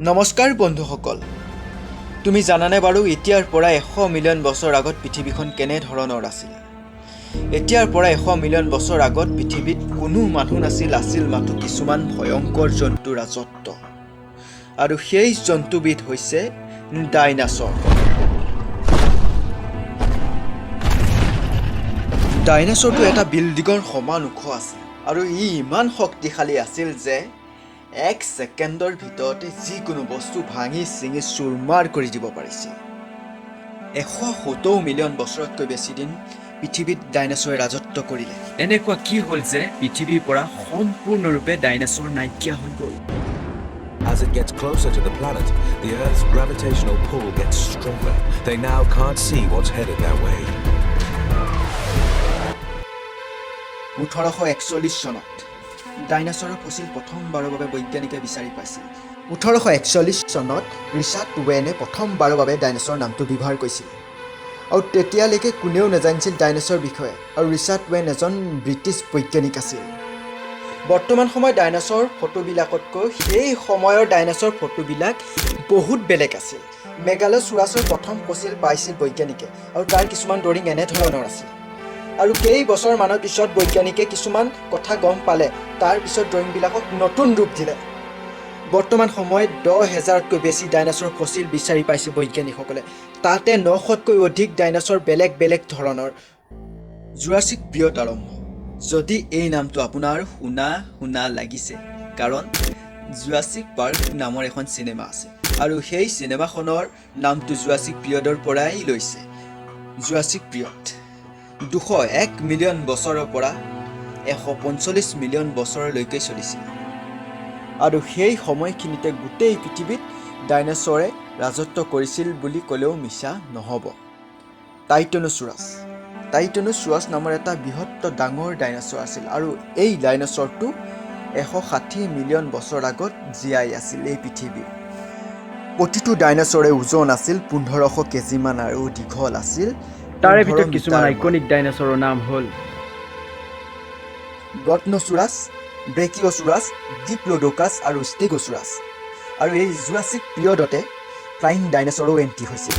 নমস্কাৰ বন্ধুসকল, তুমি জানানে বাৰু এতিয়াৰ পৰা 100 মিলিয়ন বছৰ আগত পৃথিৱীখন কেনেধৰণৰ আছিল? এতিয়াৰ পৰা 100 মিলিয়ন বছৰ আগত পৃথিৱীত কোনো মানুহ নাছিল। আছিল মাথো কিছুমান ভয়ংকৰ জন্তুৰ ৰাজত্ব আৰু সেই জন্তুবিধ হৈছে ডাইনাছৰ। ডাইনাছৰটো এটা বিল্ডিঙৰ সমান ওখ আছিল আৰু ই ইমান শক্তিশালী আছিল যে এক ছেকেণ্ডৰ ভিতৰতে যিকোনো বস্তু ভাঙি ছিঙি চুৰমাৰ কৰি দিব পাৰিছিল। 170 মিলিয়ন বছৰতকৈ বেছি দিন পৃথিৱীত ডাইনাছৰে ৰাজত্ব কৰিলে। এনেকুৱা কি হ'ল যে পৃথিৱীৰ পৰা সম্পূৰ্ণৰূপে ডাইনাছৰ নাইকিয়া হৈ গ'ল? As it gets closer to the planet, the Earth's gravitational pull gets stronger. They now can't see what's headed their way. 1841 চনত ডাইনাছৰৰ ফচিল প্ৰথমবাৰৰ বাবে বৈজ্ঞানিকে বিচাৰি পাইছিল। 1841 চনত ৰিচাৰ্ড ৱেনে প্ৰথমবাৰৰ বাবে ডাইনাছৰ নামটো ব্যৱহাৰ কৰিছিল আৰু তেতিয়ালৈকে কোনেও নাজানিছিল ডাইনাছৰ বিষয়ে। আৰু ৰিচাৰ্ড when এজন ব্ৰিটিছ বৈজ্ঞানিক আছিল। বৰ্তমান সময়ত ডাইনাছৰ ফটোবিলাকতকৈ সেই সময়ৰ ডাইনাছৰ ফটোবিলাক বহুত বেলেগ আছিল। মেগালোচুৰাছৰ প্ৰথম ফচিল পাইছিল বৈজ্ঞানিকে আৰু তাৰ কিছুমান ড্ৰয়িং এনেধৰণৰ আছিল। আৰু কেইবছৰমানৰ পিছত বৈজ্ঞানিকে কিছুমান কথা গম পালে। তাৰ পিছত ড্ৰয়িংবিলাকক নতুন ৰূপ দিলে। বৰ্তমান সময়ত 10,000তকৈ বেছি ডাইনাছৰ ফচিল বিচাৰি পাইছে বৈজ্ঞানিকসকলে। তাতে 900তকৈ অধিক ডাইনাছৰ বেলেগ বেলেগ ধৰণৰ। জুৰাছিক পিৰিয়ড আৰম্ভ। যদি এই নামটো আপোনাৰ শুনা শুনা লাগিছে, কাৰণ জুৰাছিক পাৰ্ক নামৰ এখন চিনেমা আছে আৰু সেই চিনেমাখনৰ নামটো জুৰাছিক পিৰিয়ডৰ পৰাই লৈছে। জুৰাছিক পিৰিয়ড 201 মিলিয়ন বছৰৰ পৰা 145 মিলিয়ন বছৰলৈকে চলিছিল আৰু সেই সময়খিনিতে গোটেই পৃথিৱীত ডাইনাছৰে ৰাজত্ব কৰিছিল বুলি ক'লেও মিছা নহ'ব। টাইটানোচুৰাছ। টাইটানোচুৰাছ নামৰ এটা বৃহৎ ডাঙৰ ডাইনাছৰ আছিল আৰু এই ডাইনাছৰটো 160 মিলিয়ন বছৰ আগত জীয়াই আছিল এই পৃথিৱীত। প্ৰতিটো ডাইনাছৰে ওজন আছিল 1500 কেজিমান আৰু দীঘল আছিল তাৰে 15 ভিতৰত কিছুমান মিটাৰমান। আইকনিক ডাইনাছৰৰ নাম হ'ল গটনচুৰাছ, ব্ৰেকিঅচুৰাছ, ডিপ্ল'ডকাছ আৰু ষ্টেগোচুৰাছ। আৰু এই জুৰাছিক পিৰিয়ডতে ফ্লাইং ডাইনাছৰো এণ্ট্ৰি হৈছিল।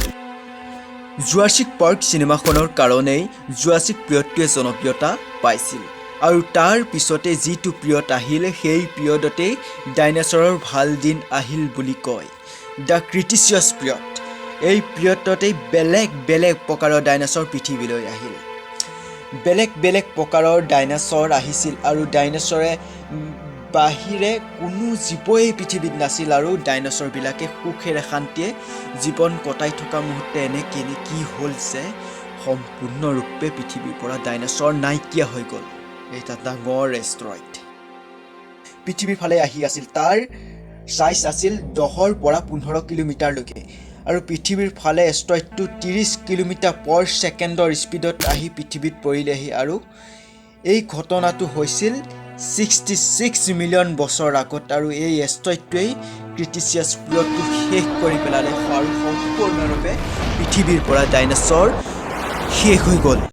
জুৰাছিক পাৰ্ক চিনেমাখনৰ কাৰণেই জুৰাছিক পিৰিয়ডটোৱে জনপ্ৰিয়তা পাইছিল আৰু তাৰ পিছতে যিটো পিৰিয়ড আহিল, সেই পিৰিয়ডতেই ডাইনাছৰৰ ভাল দিন আহিল বুলি কয়, the ক্ৰিটিচিয়াছ পিৰিয়ড। এই পিৰিয়ডতেই বেলেগ বেলেগ প্ৰকাৰৰ ডাইনাছৰ পৃথিৱীলৈ আহিল। বেলেগ বেলেগ প্ৰকাৰৰ ডাইনাছৰ আহিছিল আৰু ডাইনাছৰে বাহিৰে কোনো জীৱই পৃথিৱীত নাছিল আৰু ডাইনাছৰবিলাকে সুখেৰে শান্তিয়ে জীৱন কটাই থকা মুহূৰ্তে এনে কেনে কি হ'ল যে সম্পূৰ্ণৰূপে পৃথিৱীৰ পৰা ডাইনাছৰ নাইকিয়া হৈ গ'ল? এটা ডাঙৰ এষ্ট্ৰইড পৃথিৱীৰ ফালে আহি আছিল। তাৰ চাইজ আছিল 10ৰ পৰা 15 কিলোমিটাৰলৈকে আৰু পৃথিৱীৰ ফালে এষ্ট্ৰইডটো 30 কিলোমিটাৰ পৰ ছেকেণ্ডৰ স্পীডত আহি পৃথিৱীত পৰিলেহি। আৰু এই ঘটনাটো হৈছিল 66 মিলিয়ন বছৰ আগত আৰু এই এষ্ট্ৰইডটোৱেই ক্ৰিটিচিয়াছ পিৰিয়ডটো শেষ কৰি পেলালে আৰু সম্পূৰ্ণৰূপে পৃথিৱীৰ পৰা ডাইনাছৰ শেষ হৈ গ'ল।